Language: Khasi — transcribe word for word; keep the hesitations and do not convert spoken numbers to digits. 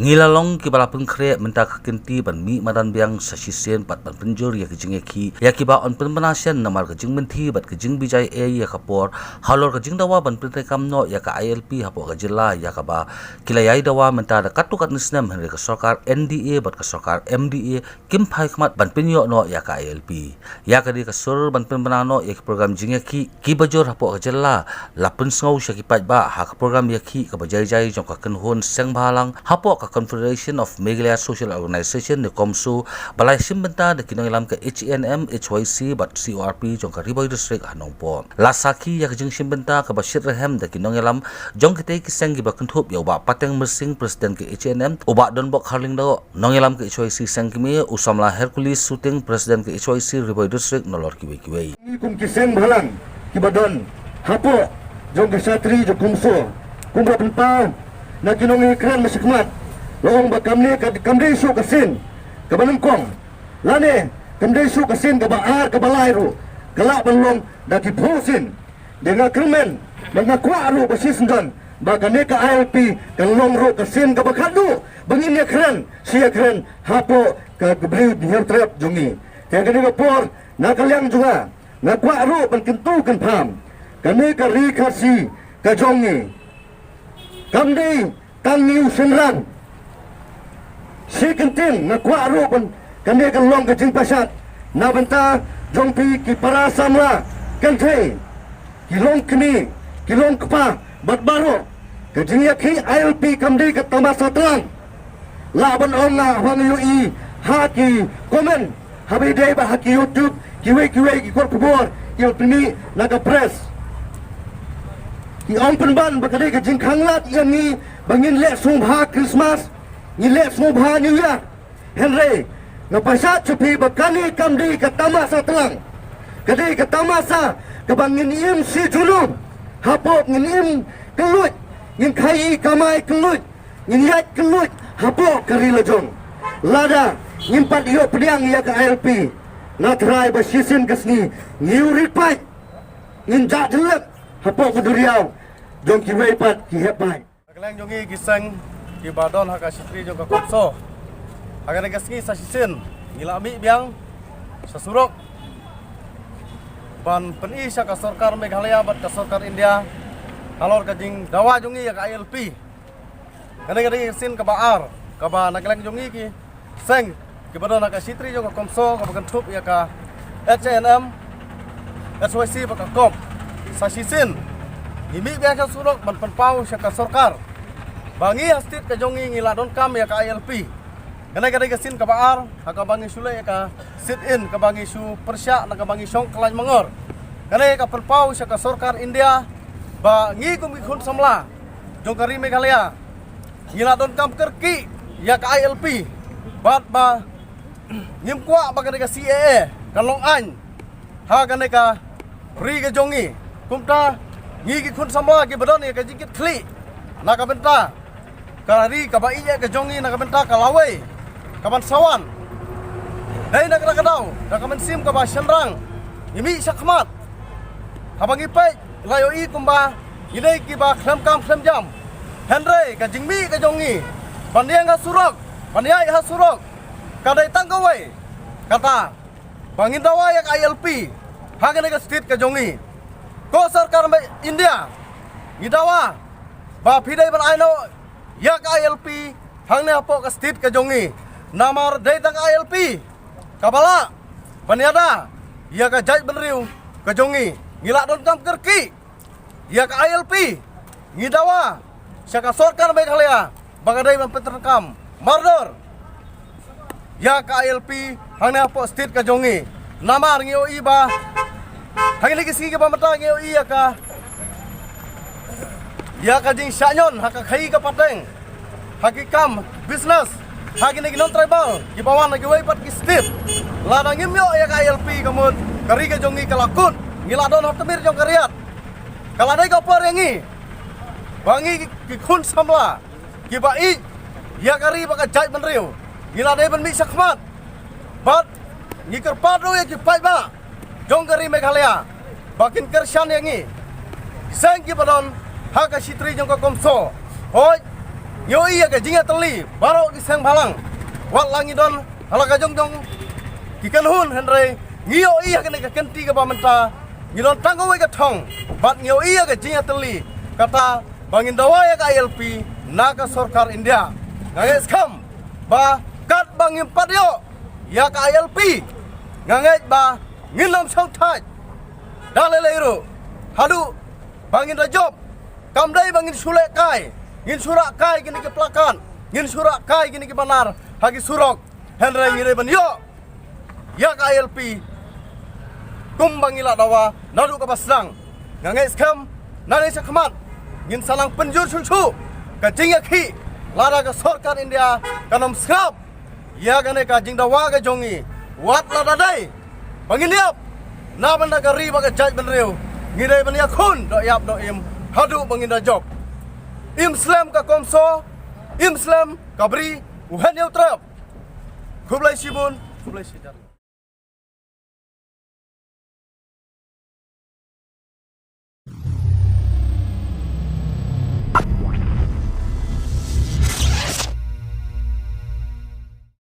Ngi la long kiba la pynkhreh mynta ka kynti ban mih madan biang sa shisien bad ban pynjur ïa ki jingïakhih ïa kiba yn pynbna shen namar ka jingmynthi bad ka jingbijai ei ïa ka por halor ka jingdawa ban pyntreikam noh ïa ka I L P hapoh ka jylla ïa kaba ki la ïai dawa mynta da katto katne snem, hynrei ka sorkar N D A bad ka sorkar M D A kim phai khmat ban pynïoh noh ïa ka I L P. Ïa ka dei ka sur ban pynbna noh ïa ki program jingïakhih kiba jur hapoh ka jylla, la pynsngew sha ki paidbah ha ka program ïakhih kaba jai jai jong ka kynhun seng bhalang hapoh ka Confederation of Meghalaya Social Organisation ne COMSO, ba la shim bynta da ki nongïalam ka H A N M, H Y C bad C O R P jong ka Ri Bhoi District ha Nongpoh. La sakhi ïa ka jingshim bynta kaba shitrhem da ki nongïalam jong kitei ki seng kiba kynthup ïa u Bah Pateng Myrsing, President ka H A N M, u Bah Donbok Kharlyngdoh, nongïalam ka H Y C seng kmie, u samla Hercules Suting, President ka H Y C Ri Bhoi District, nalor kiwei kiwei. Ngi kum ki seng bhalang kiba don hapoh jong ka shatri jong COMSO, kumba pynpaw na ki nongïakren ba shakhmat, la ong ba kam ne ka, kam dei shuh ka sien kaba nyngkong, lane kam dei shuh ka sien kaba ar, kaba lai ruh, ka lah ban long da ki phew sien. Te nga kyrmen bad nga kwah ruh ba shisyndon ba kane ka I L P kan long ruh ka sien kaba khatduh ba ngin ïakren shi ïakren hapoh ka, ka briew Hynñiewtrep jong ngi. Te ha kane ka por, na ka liang jong nga, nga kwah ruh ban kyntu kynpham, kane ka ri Khasi ka jong ngi kam dei tang ngi u shynrang. Shi kyntien nga kwah ruh ban kane kan long ka jingpashat na bynta jong phi ki para samla kynthei, ki longkmie, ki longkpa bad baroh. Ka jingïakhih I L P kam dei ka tamasa tlang. Lah ban ong nga, haba nga ïohi ha ki comment, haba ïadei bad ha ki YouTube, kiwei kiwei ki kot khubor ki la pynmih na ka press, ki ong pynban ba ka dei ka jingkhanglad ïa ngi ba ngin leh sngewbha Christmas, ngin leh sngewbha New Year. Hynrei nga pashat sha phi ba kane kam dei ka tamasa tlang. Ka dei ka tamasa kaba ngin im shi junom hapoh, ngin im kylluid, ngin khaii kamai kylluid, ngin ïaid kylluid hapoh ka ri la jong. Lada ngim pat ïoh pdiang ïa ka I L P, nga tharai ba shisien ka sngi ngi ïuh rit paid, ngin jah jyllep hapoh ka duriaw jong kiwei pat ki hep paid. Na ka liang jong ngi ki seng kiba don ha ka shatri jong ka COMSO, ha kane ka sngi sa shisien ngi la mih biang sha surok ban pyni sha ka sorkar Meghalaya bad ka sorkar India halor ka jingdawa jong ngi ïa ka I L P. Kane ka dei ka sien kaba ar kaba na ka liang jong ngi ki seng kiba don ha ka shatri jong ka COMSO kaba kynthup ïa ka H A N M, H Y C bad ka COP. Sa shisien ngi mih biang sha surok ban pynpaw sha ka sorkar ba ngi ha state ka jong ngi ngi la donkam ïa ka I L P. Kane ka dei ka sien kaba ar ha kaba ngi shu leh ïa ka sit in kaba ngi shu pyrshah na kaba ngi shong Khlain Mangor. Kane ka pynpaw sha ka sorkar India ba ngi kum ki khun samla jong ka ri Meghalaya ngi la donkam kyrkieh ïa ka I L P bad ba ngim kwah ba kane ka C A A kan long aiñ ha kane ka ri ka jong ngi. Kumta ngi ki khun samla kiba don ïa ka jingkitkhlieh na ka bynta ka ri kaba ïeit ïa ka jong ngi, na ka bynta ka lawei kaban sa wan. Dei na kata ka daw, da ka mynsiem kaba shynrang ngi mih shakhmat. Haba ngi peit la ïohi kumba ngi dei kiba khlem kam khlem jam, hynrei ka jingmih ka jong ngi ban ïeng ha surok, ban ïaid ha surok, ka dei tang kawei kata ba ngin dawa ïa ka I L P ha kane ka state ka jong ngi. Ko sorkar India, ngi dawa ba phi dei ban ai noh ïa ka I L P hangne hapoh ka state ka jong ngi. Namar dei tang ka I L P kaba lah ban ïada ïa ka jaitbynriew ka jong ngi. Ngi la donkam kyrkieh ïa ka I L P. Ngi dawa sha ka sorkar Meghalaya ba ka dei ban pyntreikam mardor ïa ka I L P hangne hapoh state ka jong ngi. Namar ngi ïohi ba ha kine ki sngi kiba mynta ngi ïohi ïa ka, ïa ka jingshah ñion ha ka khaii ka pateng, ha ki kam business, ha kine ki non-tribal kiba wan na kiwei pat ki state. Lada ngim ïoh ïa ka I L P ka mut ka ri ka jong ngi ka la kut, ngi la don ha tmier jong ka riat. Ka la dei ka por ïa ngi ba ngi ki khun samla kiba ïeit ïa ka ri bad ka jaitbynriew ngi la dei ban mih shakhmat. Bad ngi kyrpad ruh ïa ki paidbah jong ka ri Meghalaya ba kin kyrshan ïa ngi, ki seng kiba don ha ka shatri jong ka COMSO. Hooid, Ngi ïohi ïa ka jingïatylli baroh ki seng bhalang. Wat la ngi don ha la ka jong jong ki kynhun, hynrei ngi ïohi ïa kane ka kynti kaba mynta ngi don tang kawei ka thong. Bad ngi ïohi ïa ka jingïatylli, kata ba ngin dawa ïa ka I L P na ka sorkar India. Nga ngeit skhem ba katba ngim pat ïoh ïa ka I L P, nga ngeit ba ngin ym shong thait da lei lei ruh haduh ba ngin da jop. Kam dei ba ngin shu leh kai, ngin shu rah kai kine ki plakat, ngin shu rah kai kine ki banner ha ki surok, hynrei ngi dei ban ïoh ïa ka I L P kumba ngi la dawa naduh kaba sdang. Nga ngeit skhem nangne shakhmat ngin sa nang pynjur shuh shuh ka jingïakhih, lada ka sorkar India kan ym sngap ïa kane ka jingdawa ka jong ngi. Wat lada dei ba ngin ïap na bynta ka ri bad ka jaitbynriew, ngi dei ban ïakhun doh ïap doh im haduh ba ngin da jop. Im slem ka CoMSO, im slem ka Bri u Hynñiewtrep. Khublei shibun, khublei shihajar.